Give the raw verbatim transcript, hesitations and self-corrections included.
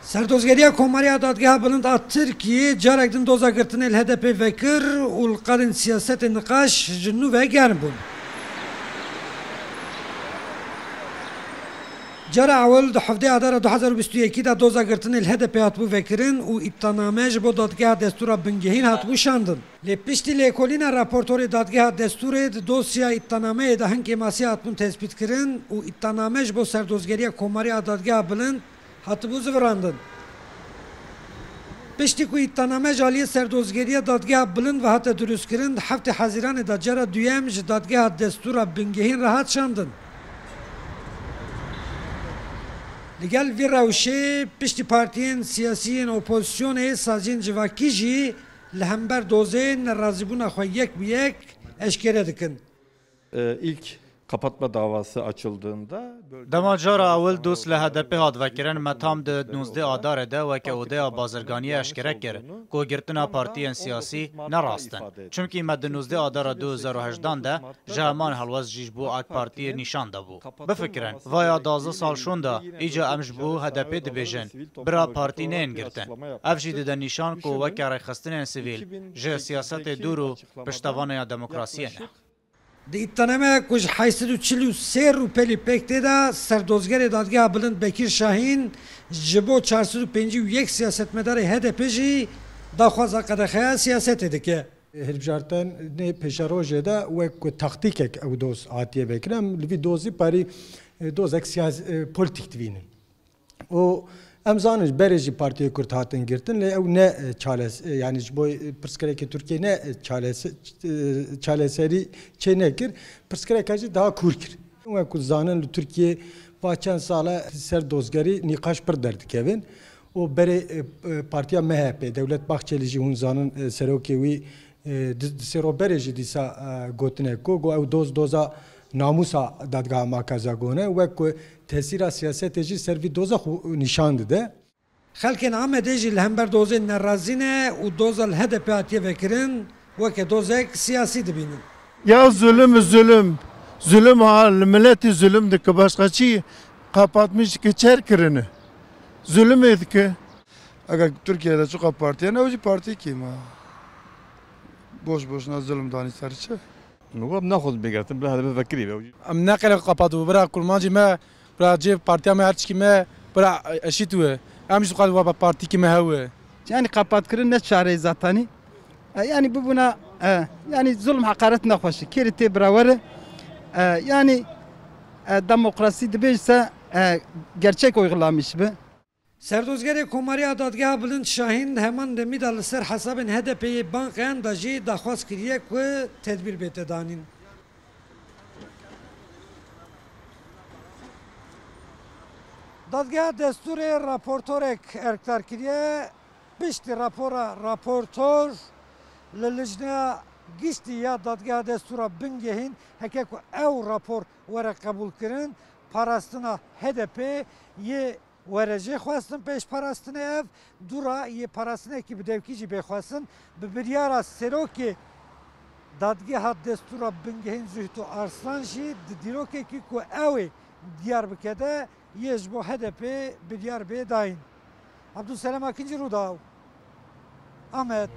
Serdozgeriya Komarî ya Dadgeha Bilind a Tirkiyê carek din doza girtinê li H D P vekir û li qadên siyasetê niqaş ji nû ve germ bûn. Cara ewil di hevdeh Adara du hezar û bîst û yekî de doza girtinê li H D P hatibû vekirin û îddianame ji bo Dadgeha Destûra Bingehîn hatibû şandin. Lê piştî lêkolîna raportorê Dadgeha Destûrê di dosya îddianameyê de hin kêmasî hatibûn tespîtkirin û îddianame ji bo Serdozgeriya Komarî a Dadgeha Bilind hatibû zivirandin. Piştî ku îddianame ji aliyê Serdozgeriya Dadgeha Bilind ve hate dirustkirin, di heftê Hezîranê de cara duyem ji Dadgeha Destûra Bingehîn re hat şandin. Li gel vî rewşê, piştî partiyên siyasî yên opozisyonê, saziyên civakî jî li hember dozê nerazîbûna xwe yek bi yek eşkere dikin. Ee, ilk kapatma davası açıldığında bölge Dema cara ewil doz li H D P hat vekirin, me tam di nûzdeh Adarê de weke odeya bazirganiyê eşkere kir ku girtina partiyên siyasî ne rast in. Çimkî me di nûzdeh Adara du hezar û hejdan de ji heman helwest jî ji bo AK Partiyê nîşan dabû. Bifikirin, vaya duwazdeh sal şûnda, îca em ji bo H D P dibêjin, bira partî neyên girtin. Ev jî dide nîşan ku weke rêxistinên sivîl ji siyasetê dûr û piştevanê ya demokrasiyê ne. Di îddianameya ku ji heyt sed û çil û sê rûpelî pêk tê de, Serdozgerê Dadgeha Bilind Bekîr Şahîn ji bo çar sed û pêncî û yek siyasetmedarê H D P jî daxwaza qedexeya siyasetê dike. Hilbijartinê pêşerojê de wek ku taktîkek ew doz hatiye vekirin, em li vî dozî parî, e, dozek siyas-, e, polîtîk dibînin. Û em zanin ji berê jî Partiyê Kurd hatin girtin, lê ew ne, e, çales-, e, yanî ji bo, e, pirsgirêkê Tirkiyê ne, e, çales-, e, çareserî çê nekir, pirsgirêka jî daha kûr kir. Wek ku zanin li Tirkiyê va çend sal e ser dozgerî nîqaş pir derdikevin. Û berê, e, e, partiya M H P, Dewlet Bahçelî jî hûn zanin, e, serokê wî, e, di, di sê roj berê jî dîsa, e, gotine ku, got ew doz doza namûsa dadgeha Makazagon e, wek ku tesîra siyasetê jî ser vî doza xwe nîşan dide. Xelkên Amedê jî li hember dozê nerazî ne û doza li H D P hatiye vekirin weke dozek siyasî dibînin. Ya zulüm zulüm. Zulüm ha, li miletî zulüm dike, başka çi, kapatmış dike, çer kirine. Zulüm ê dike. Eger Tirkiyeyê de çiqa partî hene, ew jî partîkî me. Boş boşuna zulüm danî ser çi? Min got, em naxwazin bêgertin, bila H D P vekirî be. Em neqele qepat bû, bira kurmancî me, bira cê partiya me, her çikî me, bira eşît we. Em jî dixwazin wa partîkî me hewe. Yanî qepatkirin ne çare ye zatenî. E, yanî bibûna, e, yanî zulm heqaret nexweş e. Kêrî tê bira were. E, yanî, e, demokrasî dibêj se, e, gerçek uygulanmış bi. Serdozgerê Komarî ya Dadgeha Bilind Şahîn di heman demî de li ser hesabên H D P'ê yê Banqeyan de jî daxwaz kiriye ku tedbîr bête danîn. Dadgeha Destûrê raportorek erkdar kiriye. Piştî rapora raportor li Lijneya Giştî ya Dadgeha Destûra Bingehîn, heke ku ew rapor were qebûlkirin, parastina H D P'ê yê were jê xwestin pêş parastinê ev, dûra yê parastinekî bi dewkî jî bê xwestin, bi biryara serokê Dadgeha Destûra Bingehîn Zühtü Arslan jî di dîrokekî ku ew ê diyar bike de yê ji bo H D P'ê biryar bê dayîn. Abdulselam Akinci, Rûdaw, Amed.